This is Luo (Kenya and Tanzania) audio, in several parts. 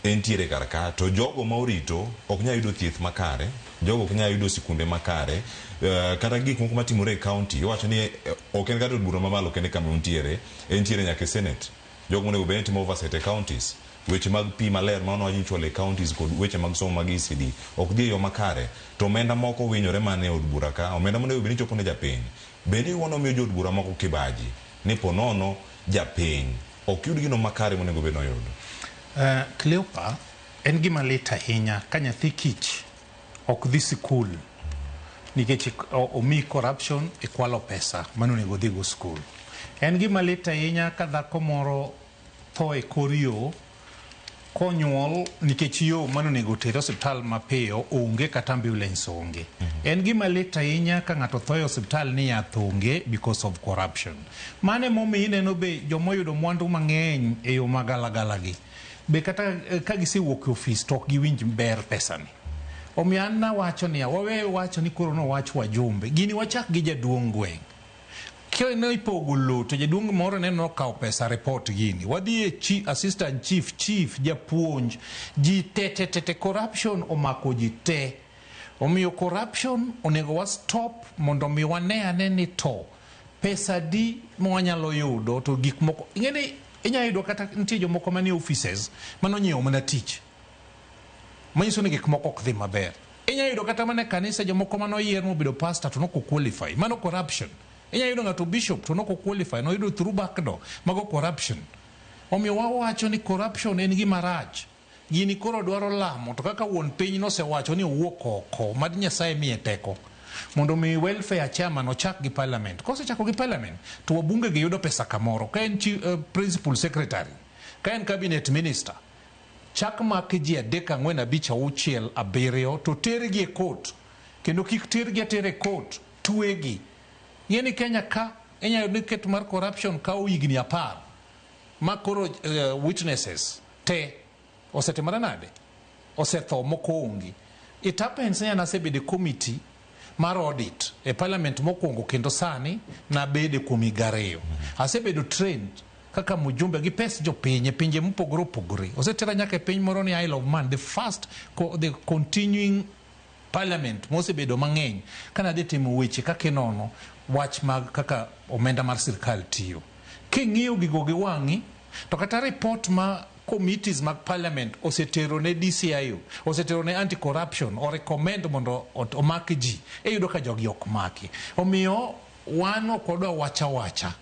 Entiere kar ka to jogo ma orito ok nyal yudo thieth makare, jogo ok nyal yudo sikunde makare, kata gik moko matimore e county iwacho ni ok en kata od bura mamalo kende kama untiere, entiere nyaka e senate. Jogo monego bed ni timo oversight e counties, weche mag pi maler mano wacho ni ichwalo e counties kod weche mag somo mag ECD ok dhi e yo makare. To omenda moko winyore mana e od bura ka, omenda monego bed ni chopo ne japiny. Bende iwuono miyo jood bura moko kibaji ni po nono japiny ok yud gino makare monego bed ni oyudo. Cleopa, en gima lit ahinya ka nyathi kich ok dhi sikul nikech omiyi corruption ikwalo pesa mane onego odhigo skul. En gima lit ahinya ka dhako moro tho e kor yo konyuol nikech yo mane onego otere osiptal mapiyo onge kata ambulance onge. En gima lit ahinya ka ng'ato tho e osiptal ni yath onge because of corruption. Mano emomiyo ineno be joma oyudo mwandu mang'eny e yo magalagala gi be kata ka gisewuok e ofis to ok giwinj ber pesani. Omiyo an nawacho niya, wawe wacho ni koro nowach wajumbe. Gini wachak gi jaduong' gweng'. Kane ipogo lowo to jaduong' moro ne nokawo pesa report gini. Wadhi e chief, assistant chief, chief, japuonj, ji te te te te corruption omako ji te. Omiyo corruption onego wa stop mondo mi wane ane ni to pesa adi ma wanyalo yudo to gik moko ing'e ni inyalo yudo kata nitie jomoko manie offices mane onyiewo mana tich manyiso ni gik moko ok dhi maber. Inyalo yudo kata mana e kanisa jomoko mane oyier mobedo pastor to nok qualify. Mano corruption. Inyalo yudo ng'ato bishop to nok qualify, noyudo through back door. Mago corruption. Omiyo wawacho ni corruption en gima rach. Gini koro dwaro lamo to kaka wuon piny nosewacho ni owuok oko, mad Nyasaye miye teko mondo mi welfare chairman ochak gi parliament. Kosechako gi parliament to wabunge gi yudo pesa kamoro. Ka en principal secretary, ka en cabinet minister, chak mak ji adek ang'wen abich auchiel abiriyo to tergi e court. Kendo kik tergi atera e court, twegi. Ing'e ni Kenya ka inyalo yudo ni ket mar corruption kawo higni 10 ma koro witnesses te osetimore nade? Osetho moko onge. It happens ni an asebedo e committee mar audit e parliament mokwongo kendo sani nabede kuom higa 2. Asebedo trained kaka mjumbe gi pes jopiny e pinje mopogore opogore. Osetera nyaka e piny moro ni Isle of Man, the first, the continuing parliament mosebedo mang'eny kana dhi timo weche kaka inono wach mag kaka omenda mar sirkal tiyo. King'iyo gigo gi wang'i to kata report ma committees mag parliament osetero ne DCIO, osetero ne anti-corruption, o recommend mondo omak ji, iyudo ka jogi ok maki. Omiyo wan ok wadwa wacha wacha.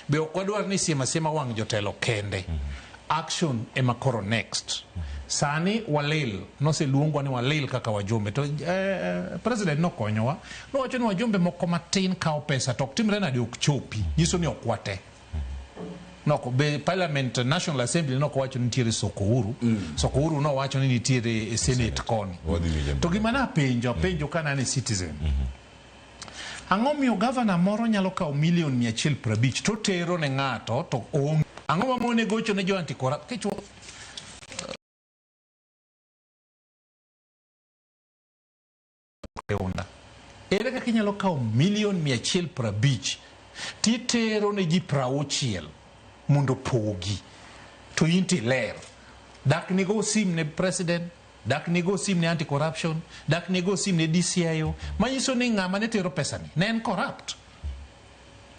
Be ok wadwar ni siema siema wang' jotelo kende. Action ema koro next. Sani walil, noseluongwa ni walil kaka wajumbe. To president nokonyowa. Nowacho ni wajumbe moko matin kawo pesa to ok timre nade ok chopi. Nyiso ni ok wate. Noko, be Parliament National Assembly nokowacho ni nitiere soko huru. Soko huru nowacho ni nitiere e Senate koni. Wadhi winjo To gima napenjo, apenjo ka an e Citizen. Ang'o miyo gavana moro nyalo kawo milion 150 to tero ne ng'ato to oonge? Ang'o ma mone gocho ne jo anti-corruption? Ere kaka inyalo kawo milion 150 titero ne ji 60 mondo opogi to in to iler? Dak nigo sim ne president, dak nigo sim ne anti-corruption, dak nigo sim ne DCIO, manyiso ni ng'ama ne tero pesani ne en corrupt.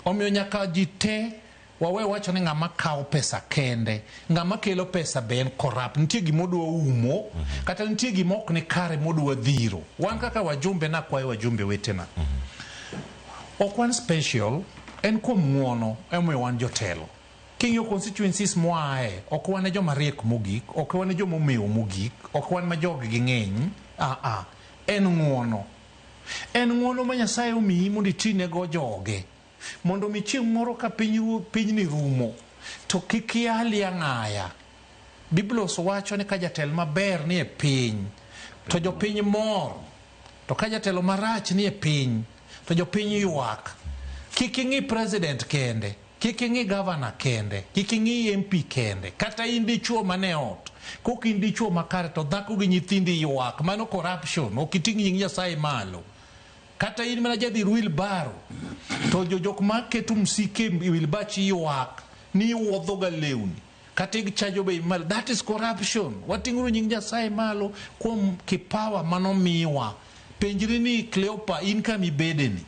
Omiyo nyaka ji te wawe wacho ni ng'ama kawo pesa kende, ng'ama kelo pesa be en corrupt. Nitie gima odwa umo, kata nitie gima ok ni kare modwa dhiro. Wan kaka wajumbe, nakwayo wajumbe wetena. Ok wan special, en kuom ng'uono emomiyo wan jotelo. King'iyo constituencies moae, ok wan e joma riek mogik, ok wan e joma omewo mogik, ok wan ma jog gi ng'eny. En ng'uono. En ng'uono ma Nyasaye omiyi mondo itinego joge. Mondo mi chieng' moro ka pinyni rumo, to kik yali ang'aya. Biblos wacho ni ka jatelo maber nie piny, to jopiny mor. To ka jatelo marach nie piny, to jopiny ywak. Kik ing'i president kende, kik ing'i governor kende, kik ing'i MP kende, kata in dichuo mane ot. Kok in dichuo makare to dhako gi nyithindi ywak. Mano corruption, ok iting' nying Nyasaye malo. Kata in mana jadhir wheelbarrow, to jok ma keto msike e wheelbarrow ywak ni iwuodho ga lewni. Kata ichajo bei malo. That is corruption. Wating'uru nying Nyasaye malo kuom kipawa manomiwa. Penjri ni Cleopa in kama ibedeni.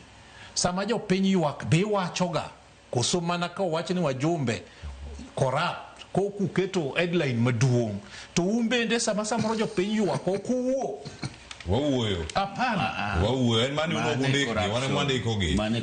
Sama jopiny ywak be iwachoga koso mana ka owach ni wajumbe corrupt kokuketo headline maduong' to un bende sama samoro jopiny ywak ok uwuo. Wawuoyo. Hapana. Wawuoyo. En mani Mane un ok undikgi, wan ema corruption. wandikogi. Mane.